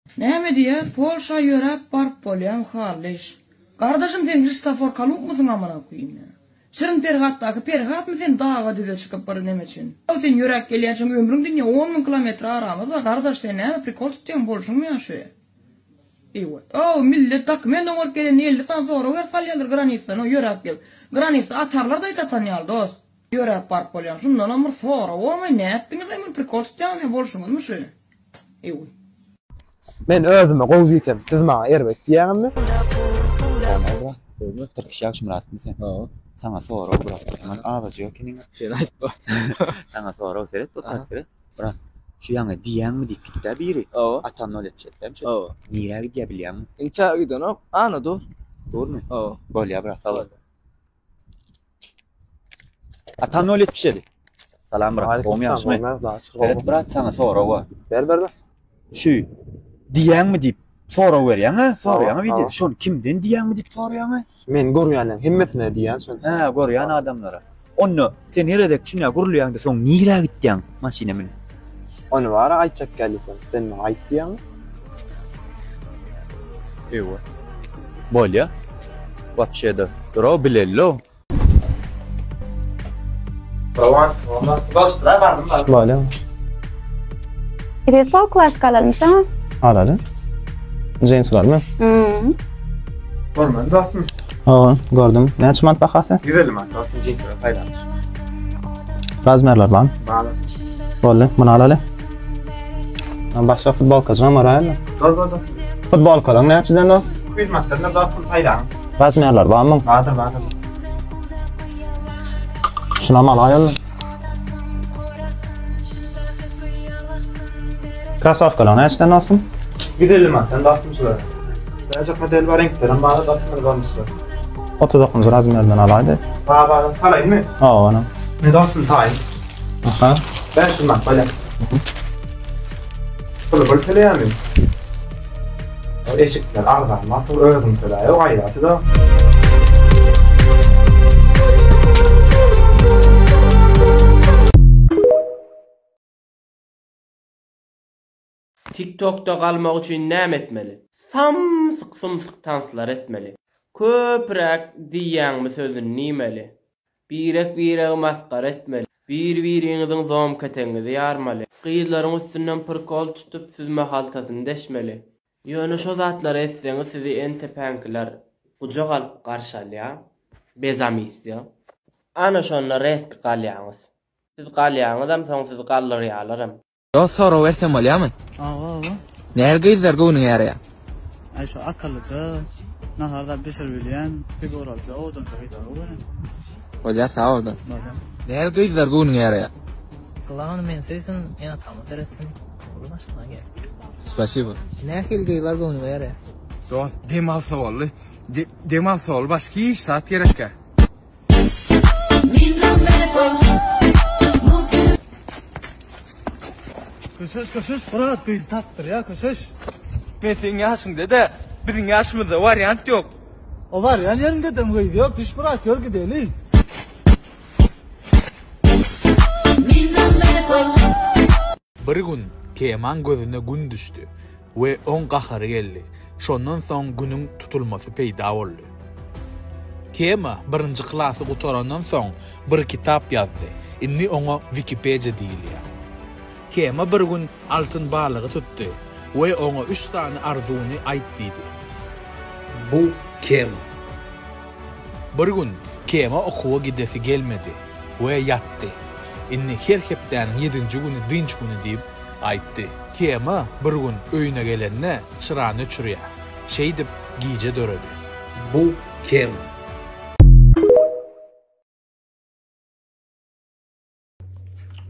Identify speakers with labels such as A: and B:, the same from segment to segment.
A: Näme diýýä, Polşa ýöräp baryp bolýamy Hallyş? Gardaşym sen Hristofor Kolumbmysyň amana koýyn ýa? Şirin Perhatdaky Perhatmy sen daga düze çykyp bir neme üçin? Ýa sen ýöräp gelýänçäň ömrüň dünýe on müň kilometr aramyz bar gardaş sen näme prikol tutýaň bolşuňmy ýa şu? Eýwet. Ow millet dokument oňaryp gelende 50 sany sorag berip salýarlar granisdan o ýöräp gelip. Granisda atarlar daýt atan ýaly dost. Ýöräp baryp bolýamy şundanam bir sorag bormy nätdiňiz eý muny prikol tutýaňyz ýa bolşuňyzmy şu? Eý.
B: Men özüme gowy diýsem, siz maňa erbet diýýäňizmi?
C: Näme brat? Tirkiş Ýagşymyratmy sen? Hawa. Saňa sorag brat. Man azajyk ekeniň.
D: Sen aýtma.
C: Saňa sorag seret, otak seret. Brat, şu ýaňy diýýäňmi diýip gitdä biri.
D: Hawa.
C: Atam nol etjekdäm şu.
D: Hawa.
C: Nirä gidýär bilýäňmi?
D: Hiç gidenok. Ana dur.
C: Durmy?
D: Hawa.
C: Bolýar brat, sag bol. Atam nol 77. Salam brat. Gowmy ýagşymy? Seret brat saňa sorag bar.
B: Ber ber.
C: Şu diýýäňmi diýip sorag berýäň-ä, soraýaň wideo. Şony kimden diýýäňmi diýip soraýaň-a?
B: Men görýänleriň hemmesine diýýän şony.
C: Hä, görýän adamlara. Onda sen her gezek şunä gürleýäňde soň nirä gitýäň maşyna münüp?
B: Ony bara aýtjak geldiň. Sen maňa aýt diýýäňmi?
C: Ewa. Bolýa. Wapşe-de. Dur-ow bileli-ow.
B: Rowan, Dostlar bardym bardym. Bolýa.
E: Eziz pol klassika alalymy saňa?
F: Alaly. Jeanslarmy?
E: Hmm.
B: Görmedi dostum.
F: Hawa, gördüm. Näçe manat bahasy?
B: 150 manat dostum jeanslara saýlanmış.
F: Razmerler bar.
B: Bar.
F: Boldy, muny alaly. Başga futbolkajygam bar aýly.
B: Dur dur dur.
F: Futbolkalaryň näçeden dost?
B: 200 manatdan da dostum saýlan.
F: Razmerler barmy?
B: Bardyr bardyr.
F: Şunam alaýaly. Krossowkalaryň näçeden dostum?
B: 150 manatdan dostum şular. Näçe model bar, reňklerem bar, dostum görnüşler.
F: 39 razmerden alaýdy.
B: Bar bar, salaýynmy?
F: Hawa, ana.
B: Ne dostum taýyn.
F: Aha.
B: 500 manat bolýar. Puly bul töleýärmi? O eşikler arzan, pul özüň töle. Ýok aýraty da.
G: TikTokda galmak üçin näme etmeli? Samsyk-sumsyk tanslar etmeli. Köpräk diýýäňmi sözüni diýmeli. Birek-biregi masgara etmeli. Bir-biriňiziň zomketegiňizi ýarmaly. Gyzlaryň üstünden prikol tutup süzme haltasyny deşmeli. Ýöne şo zatlary etseňiz sizi entepäňkiler gujak alyp garşy alýar. Bezamissiýa. Ana şonda reski galýaňyz. Siz galýaňyzam soň sizi galdyrýarlaram.
H: Dost sorag bersem bolýamy?
I: Hawa hawa.
H: Nähili gyzlar göwnüňe ýaraýar?
I: Aý şu akyllyja, nahar zat bişirip bilýän, figuralyja owadanja gyzlar gowy görýän.
H: Bolýar sag bol dost.
I: Bolýar.
H: Nähili gyzlar göwnüňe ýaraýar?
J: Glawny meni söýsün, ene-atama seretsin. Uly maşgala gerek.
H: Spasibo.
J: Nähili gyzlar göwnüňe ýaraýar?
K: Dost dem alsa boldy. Dem alsa boldy başga hiç zat gerekgä.
I: Köşeş köşeş brat gyzy tapdyrýa köşeş.
K: Men seň ýaşyňda-da, biziň ýaşymyzda wariant ýok.
I: O barýan ýeriňdedem gyz ýok, düş brat ýör gideli.
L: Bir gün Kemaň gözüne gün düşdi we oň gahary geldi. Şondan soň günüň tutulmasy peýda boldy. Kema birinji klasy gutarandan soň bir kitap ýazdy. Indi oňa Wikipediýa diýilýär. Kema bir gün altyn balygy tutdy we oňa üç sany arzuwyny aýt diýdi. Bu Kema. Bir gün Kema okuwa gidesi gelmedi we ýatdy. Indi her hepdäniň ýedinji güni dynç güni diýip aýtdy. Kema bir gün öýüne gelende çyrany öçürýär. Şeýdip gije döredi. Bu Kema.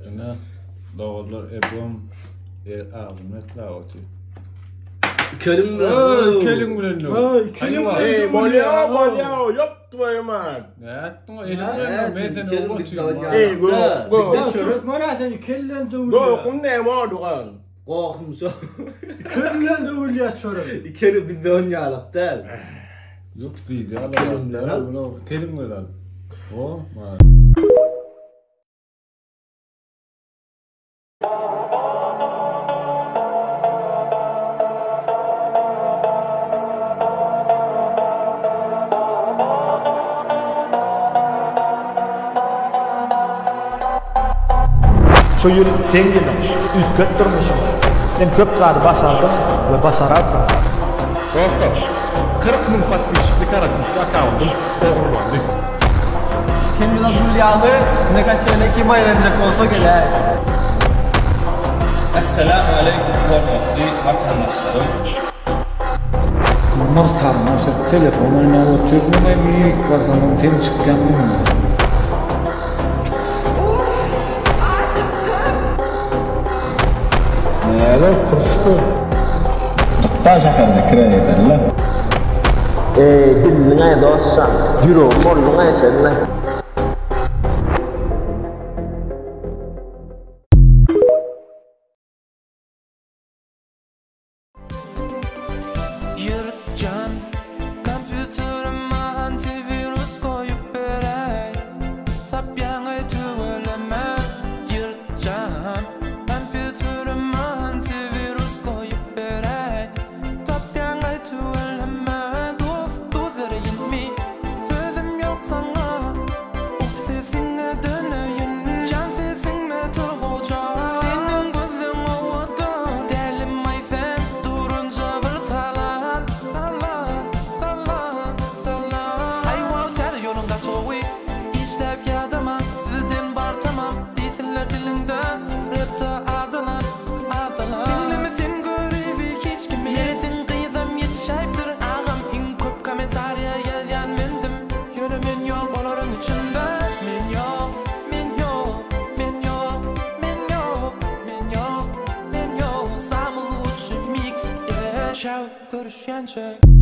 M: Ine, doganlar ebom ýer agzyny etläp otyr.
D: Keliň bilen.
M: Öý, keliň bilen.
D: Öý, keliň bilen.
M: Ey, bolýa, bolýa, ýop twoýu man. Nätdiň, eliň bilen men seni öwüp otyryn.
D: Ey, go, go.
I: Türkmen sen iki elden döwülýär.
D: Gokum näme oldugan?
N: Gohum şo.
I: Iki el bilen döwülýär çörek.
N: Iki eli bizde onýalak däl.
M: Ýok, bizde al. Keliň bilen al. O, ma.
O: Şu ýyl seň ýylyň, üýtget durmuşyňy. Sen köp zady başardyň we başararsyň.
P: Dostlar, 40 müň podpisçikli karatymçyk akkauntym ogurlandy.
Q: Hemmeler gül ýaly, ne kaçele kim aýlanjak bolsa geläý.
R: Esselamu aleýkum hormatly watandaşlarym.
S: Myrtaryny açyp telefon oýnap otyrdyň we mirik barsamam sen çykýaň öňümden.
T: Uff, ajykdym.
S: Näle turşy?
U: Çykda şäherde kire ederler.
V: Eý bildiňaý dostjan, ýüregim bolduňaý sende.
W: Ýyrtjan, kompýuterime antiwirus goýup beräý. Tapýaňaý tüweleme. Ýyrtjan, kompýuterime antiwirus goýup beräý. Tapýaňaý tüweleme. Dost, duz bereýinmi? Sözüm ýok saňa. Uff sesiňe döneýin. Jan sesiňme tur goja. Seniň gözüň owadan. Dälimaý sen durunja bir talan. Talan, talan, talan. Haýwan täze ýoluň gaty gowy. Işläp ýadama sizden bar tamam. Diýsinler diliňde rapda adalat, adalat. Diňleme sen göribi hiç kimi. Ýediň gyzam ýetişäýipdir agam. Iň köp kommentariýa ýazýan mendim. Ýöne men ýok olaryň içinde Men ýok, men ýok, men ýok, men ýok, men ýok, men ýok Samyý lучший mix, yeah Çau, görüşýänçä.